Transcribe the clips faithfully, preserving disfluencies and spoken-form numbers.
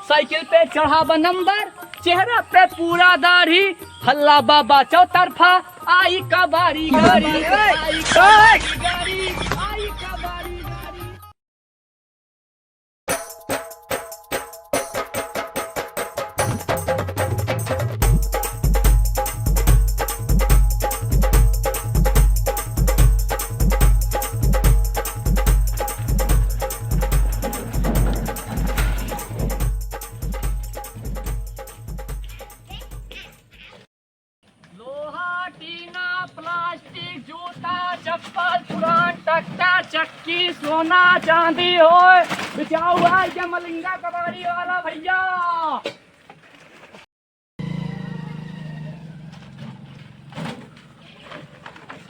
साइकिल पे चढ़ा बा नंबर, चेहरा पे पूरा दाढ़ी, हल्ला बाबा चौतरफा, आई कबाड़ी गाड़ी, आई कबाड़ी गाड़ी, आई कबाड़ी गाड़ी। लोहा, टीना, प्लास्टिक, जूता, चप्पल, पुरान ट्रैक्टर, चक्की, सोना, चांदी होय, बिचाऊ आय के मलिंगा कबाड़ी वाला भइया।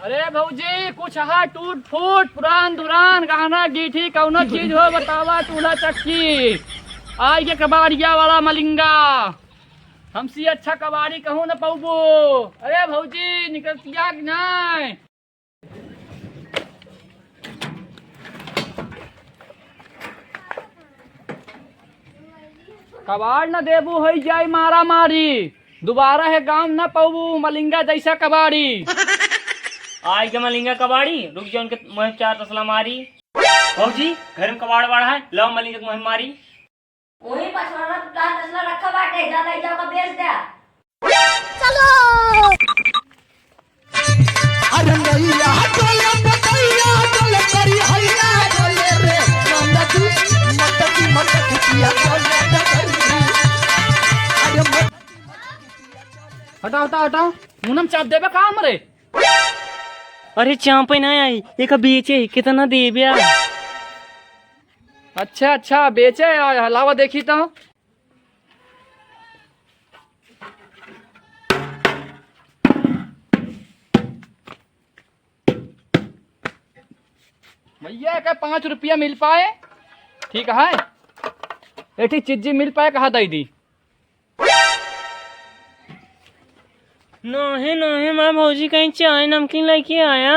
अरे भौजी, कुछ हा टूट फूट, पुरान दुरान, गहना गीठी, कउनो चीज हो बतावा, चूल्हा चक्की, आय के कबाड़िया वाला मलिंगा। हमसे अच्छा कबाड़ी कहूँ न पउबो। अरे भौजी, निकलतिया कि नाय? कबाड़ न देबू, होई जाई मारा मारी। दुबारा है गाँव न पउबू, मलिंगा जैसा कबाड़ी। आय के मलिंगा कबाड़ी, रुक जा उनके मुँह चार तसला मारी। भौजी, घर में कबाड़ वाड़ है, लाओ मलिंगा के मुँह मारी। वही पछवाड़ा टूटा तसला रखा बाटे, जा लई जाओ का बेच दे। चलो। अरे नैया डोले, बदैया डोले, करी हैया डोले रे, नंदा जी, मटकी, मटकी पिया डोले, डोले। अरे मट- हटा, हटा, हटा, मुनम चाप देबे का हमरे? अरे चापे ना आई, एका बेचे, कितना देब्या? अच्छा, अच्छा, बेचे, आ, लावा देखी तो। भैया, एका पाँच रुपया मिल पाए, ठीक है, एठी चिज्जी मिल पाए, कहा दई दी। नाहीं, नाहीं, हमार भौजी कहीं चाय नमकीन लइके आया।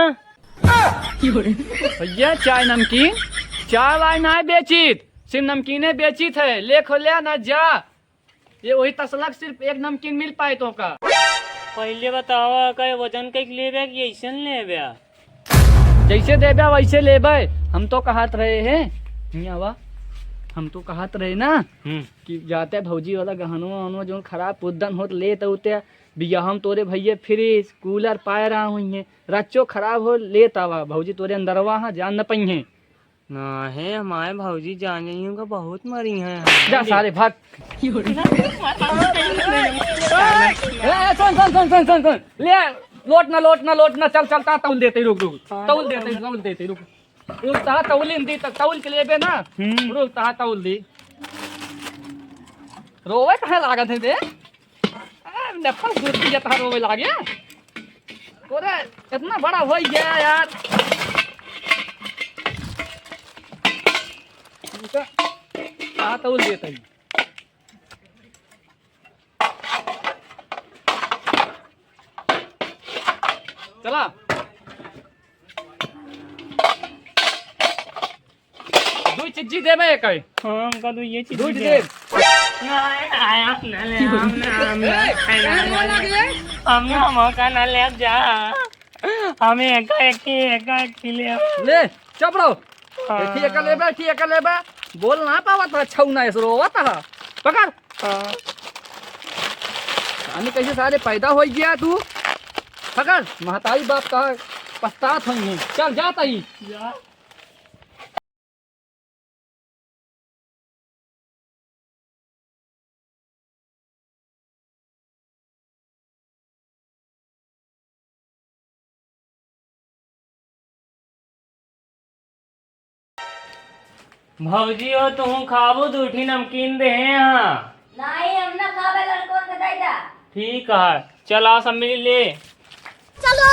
भैया, चाय नमकीन? चाय वाय नाहीं बेचित, सिर्फ नमकीने बेचित है। ले खोल्या ना जा। ये वही तसलक सिर्फ एक नमकीन मिल पाए तोहका। पहिले बतावा, का वजन कइके लेबे कि अइसन लेबे? जैसे देबे वैसे लेबे। हम तो कहत रहे हैं, हियाँ आवा, हम तो कहत रहे ना हम्म। कि जाते भौजी वाला गहनवा वहनवा जौन खराब पुद्दन होत लेत उते, बियाह में तोरे भैया फ्रिज, कूलर पाए रहा हुई है, रच्चो खराब हो लेत आवा, भौजी तोरे अंदरवा हाँ जान न पइहें। नाहीं, हमारे भौजी जान जाइहैं, उनका बहुत मरिहैं। जा सारे, भाग। ए, ए, सुन, सुन, सुन। ले, लोट ना, लोट ना, लोट ना, चल, चल, ता, तौल देते, रुक, रुक। तौल देते, तौल देते, रुक। रुक, ता, तौल दी, त-, तौल के लेबे ना। हम्म। रुक, ता, तौल दी। रोवे कहाँ लागत है बे? आ, नप्पल दूर की जतहा रोवे लागे। तोरे इतना बड़ा हो गया यार। इनका कहा तौल देता ही। चला। दुई चिज्जी देबे एक है। हाँ, हमका दुइये चिज्जी दुई दे। दे। नहीं, नहीं, हम ना ले, हम ना, हम ना, ए, नहीं, ए, नहीं, रोवा नहीं। लागे? हम ना, हमका ना ले जा। हमें एका एकी, एका एकी ले। ले, चुप रहो। हाँ। एकी एका लेबे, एकी एका लेबे। बोल ना पावत है, छऊ ना, ऐसे रोवत है। पकड़। हाँ। जाने कैसे सारे पैदा हो गया तू। पकड़, महतारी बाप का पछतात होइहैं। चल, जाता ही। जा। भौजी हो, तुहूँ खाबू, दू ठी नमकीन देहे हाँ। नाहीं, हम ना खाबे, लड़कोन के दे दा। ठीक है, चला सब मिल ले। चलो।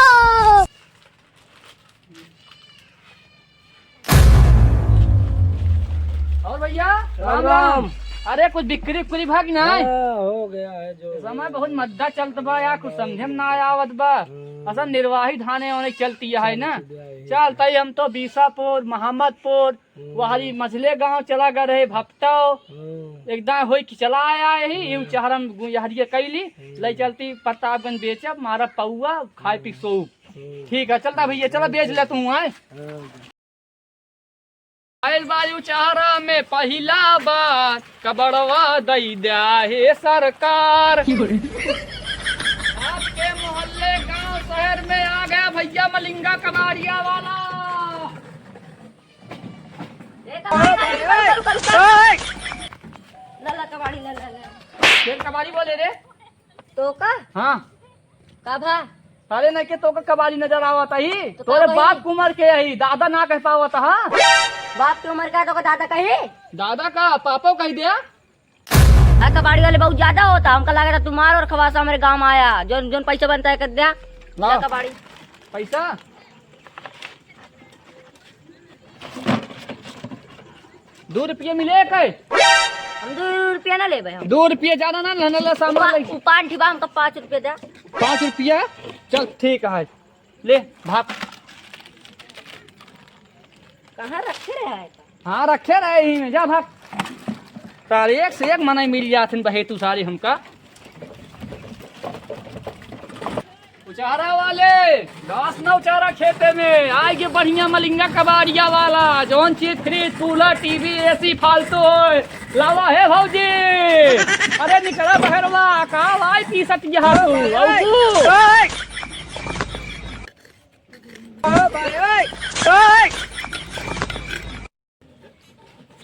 और भैया, राम राम राम। राम। अरे, कुछ बिक्री उक्री भा कि नाहीं? हाँ, हो गया है जो समय बहुत मद्दा चलत बा यार, कुछ समझे में ना आवत बा। हम्म। असल निर्वाही धाने होने चलती है ना। चलती है, चलता ही हम तो बीसापुर, मोहम्मदपुर, हम्म। वहरी मझले गांव चला गए रहे, भपटो। हम्म। एकदम होई कि चला आया यही, यूं हम्म। चहरम गु-, यहरिया कैली, हम्म। लई चलती प्रतापगंज बेचब, मारब पौआ, खाए पी हम्म। सोऊब। हम्म। ठीक है, चलता भैया, चला बेच ले तू, आए। हम्म। आइल बाजू चहरा में पहिला बार, कबड़वा दई द्या हे सरकार। आपके मोहल्ले, गांव, शहर में आ गया भैया मलिंगा कबाड़िया वाला। ए, कबाड़ी, रुक, रुक, रुक, रुक। ला, ला, कबाड़ी, ला, ला, ला। फिर कबाड़ी बोले रे? तो का? हाँ। का भा? अरे नहीं के तो का कबाड़ी नजर आवत ही? तो का तोरे भाई? बाप के उम्र के ही, दादा ना कह पावत हा? बाप के उम्र का तो का दादा कही? दादा का पापो कह दिया? आ कबाड़ी वाले बहुत ज्यादा होता, हमका लगा था तुम्हार और खवासा हमारे गांव आया, जोन, जोन पैसा बनता है कर दिया। लाओ। ला कबाड़ी। पैसा? दो रुपया मिले के? हम दो रुपया ना लेबे हम। दो रुपया ज्यादा ना, ना, ना, सामान उपान, ले। उपान ठिबा, हमका पाँच रुपया दे। पाँच रुपया? चल, ठीक है, ले, भाग। कहाँ रखे रहे है? हाँ, रखे रहे ही में, जा भाग। सारे एक से एक मनई मिल जात हैं, बहे तू सारे हमका। उचारा वाले, घास न उचारा खेते में, आए के बढ़िया मलिंगा कबाड़िया वाला, जौन चीज फ्रिज, कूलर, टीवी, एसी फालतू होए, लावा हे भौजी। अरे निकला बहरवा, का लाई पी सटिया तू, अउबू।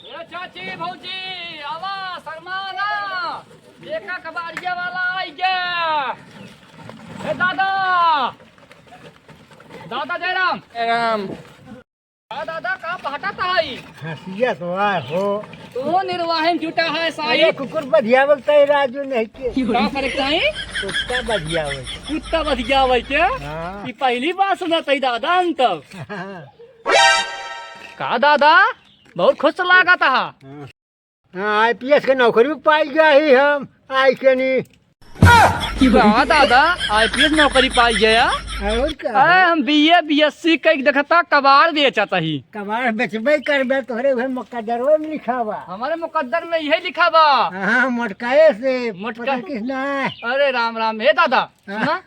ए चाची, भौजी, आवा, शर्मा ना। देखा, कबाड़िया वाला आई गया। ए दादा, दादा जयराम। जयराम। का दादा, का पहटा था आई? हंसिया तो आ हो। तो निर्वाहन जुटा है साई। अरे कुकुर बधियावल तय राजू नहीं के। का करे ताई? कुत्ता बधियावल। कुत्ता बधियावल के? हाँ। ई पहली बार सुना तई दादा हम तब। का दादा, बहुत खुश लागत हा। हाँ, आईपीएस के नौकरी भी पाई गया ही हम, आई के नी। का दादा, आईपीएस नौकरी पाई गया? और का? अरे, हम बीए, बीएससी कई देखता, कबाड़ बेचत ही। कबाड़ बेचबे करबे, तोहरे उहे मुकद्दरवे में लिखा बा। हमारे मुकद्दर में यही लिखा बा। हाँ, मोटकाए से, मोटका-, पता किस ना है। अरे राम राम, हे दादा, हाँ। सुना?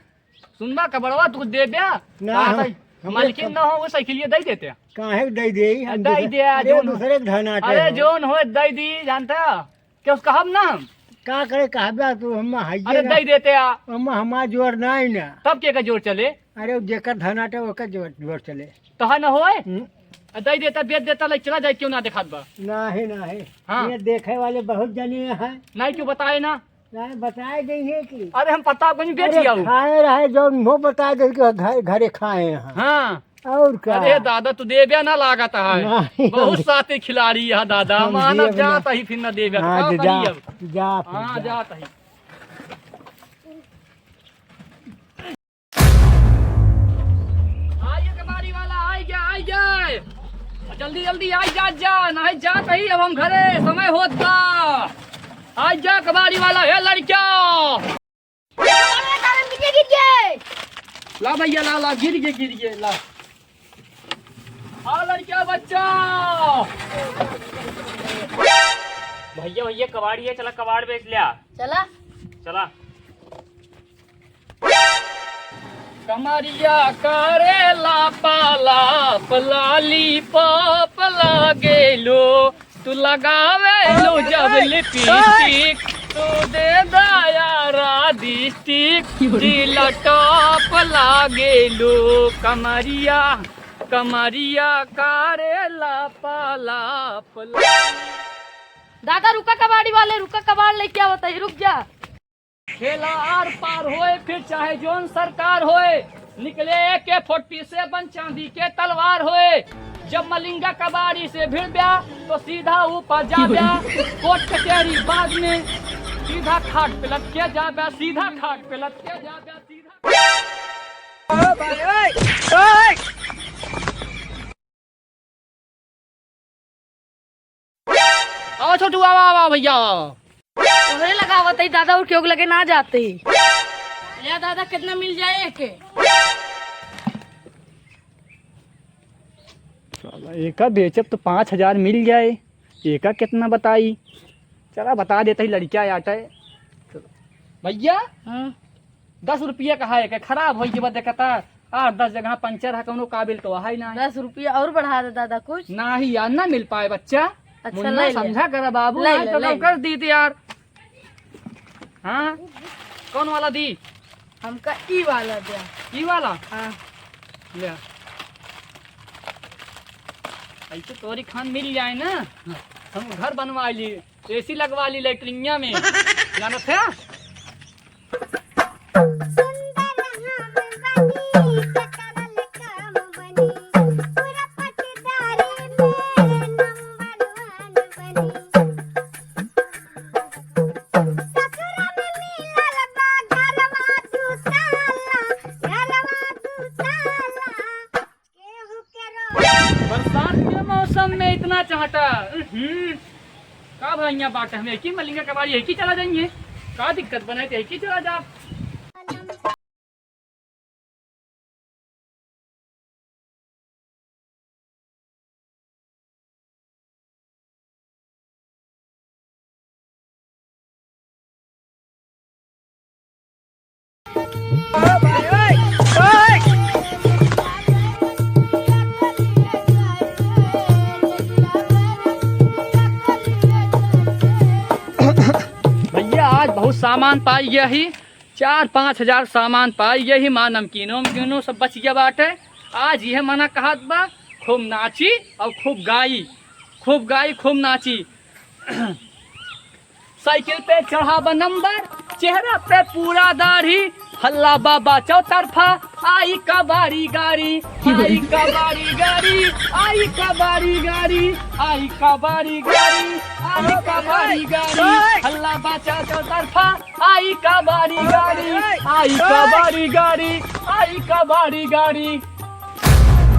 सुनबा कबड़वा तू दे द्या। ना, कहा हम, था, हम मालकिन ना हो, वो साइकिलिया दे देते। काहे दे दे? हम दे दूसरे, दे, अरे जोन हो। दूसरे के धनाटे अरे हो। जोन हो, दे दी, जानता? क्या उसका हम ना हम? का करे, कहबा तू, हम हाइये अरे ना। दे देते आ। हम, हमार जोर ना ही ना। तब के का जोर चले? अरे जेकर धनाटे ओकर जोर, जोर चले। तो है ना होए? हम्म। आ दे देता, बेच देता, ले चला जाए, क्यों ना दिखात बा? नहीं, नहीं। हाँ। ये देखे वाले बहुत जने हैं। नहीं, क्यों बताए ना? नहीं, बताए देइहे कि अरे, हम पता बनी बेच अरे, आओ। खाए रहे, जो मुँह बताए दे कि घर, घरे खाए हैं। हाँ। और का? अरे दादा, तू देब्या ना लागत है। नहीं, बहुत नहीं। साथी खिलाड़ी है दादा, हम मानव देब ना। जात ही फिर ना देब्या, तो हाँ, का जा, करी अब? जा फिर हाँ, जा। जात ही। आइए कबाड़ी वाला, आइ गया, आइ गया। जल्दी, जल्दी आइ जा, जा, नहीं जात ही अब हम घरे, समय होत बा। आइ जा कबाड़ी वाला, हे लड़का। गिर गए, गिर गए। ला भैया, ला, ला, गिर गए, गिर गए, ला। हाँ लड़का बच्चा। भैया, भैया, कबाड़ी है, चला कबाड़ बेच लिया। चला। चला। कमरिया करे लापा लाप, लॉलीपॉप लागेलो, तू लगावेलो जब लिपस्टिक, तू दे दया राधिस्टिक, जिला टॉप लागेलो। कमरिया, कमरिया करे लापा लाप। दादा रुका, कबाड़ी वाले रुका, कबाड़ लेके आवत ही, रुक जा। खेला आर पार होए, फिर चाहे जौन सरकार होए, निकले एके फोर्टी सेवन चांदी के तलवार होए। जब मलिंगा कबाड़ी से भिड़ब्या, तो सीधा ऊपर जाब्या, कोर्ट कचहरी बाद में, सीधा खाट पे लटके जाब्या, सीधा खाट पे लटके जाब्या, सीधा। आओ छोटू, आओ, आओ, आओ भैया, आओ। तोहरे लगावत ही दादा, और केहू के लगे ना जात ही। या दादा, कितना मिल जाए एके? एका बेचब तो पाँच हजार मिल जाए, एका कितना बताई? चला बता देते ही, लड़किया आटे। भैया, हम्म। दस रुपया कहा है के खराब होइ के बाद देखता, आठ दस जगह पंचर है, कौनो काबिल तो है ना। दस रुपया और बढ़ा दे दादा कुछ। नाही यार, ना मिल पाए बच्चा। अच्छा, मुन्ना ले ले। समझा करा बाबू, ले ना ले, तो ले ले। कर दी थी यार। हाँ, कौन वाला दी? हमका ई वाला दे। ई वाला? हाँ। ले। ऐसे तोरी खान मिल जाए ना, हम घर बनवा ली, एसी लगवा ली लेटरिनिया में। जानत है? बरसात के मौसम में इतना चहटा। हम्म। का भैया बात है, हम एक ही मलिंगा कबाड़ी एक ही चला जाएंगे। का दिक्कत बनाए थे, एक ही चला जा। भैया, आज बहुत सामान पाई गया ही, चार पाँच हजार सामान पाई गया ही, माँ नमकीनो, नमकीनो सब बच गया बाटे। आज यह मना कहत बा, खूब नाची और खूब गाई, खूब गाई, खूब नाची। साइकिल पे चढ़ा बा नंबर, चेहरा पे पूरा दाढ़ी, हल्ला बाबा चौतरफा, आई कबाड़ी गाड़ी, आई कबाड़ी गाड़ी, आई कबाड़ी गाड़ी, आई कबाड़ी गाड़ी, आई कबाड़ी गाड़ी, हल्ला बाचा चौतरफा, आई कबाड़ी गाड़ी, आई कबाड़ी गाड़ी, आई कबाड़ी गाड़ी।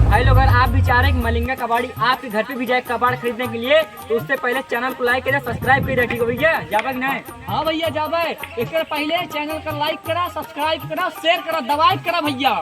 भाई लोग, अगर आप भी चाह रहे हैं कि मलिंगा कबाड़ी आपके घर पे भी जाए कबाड़ खरीदने के लिए, तो उससे पहले चैनल को लाइक करें, सब्सक्राइब करें, ठीक है भैया? जाबे कि नहीं? हाँ भैया, जाबे। एक पहले चैनल का लाइक करा, सब्सक्राइब करा, शेयर करा, दबाए करा भैया।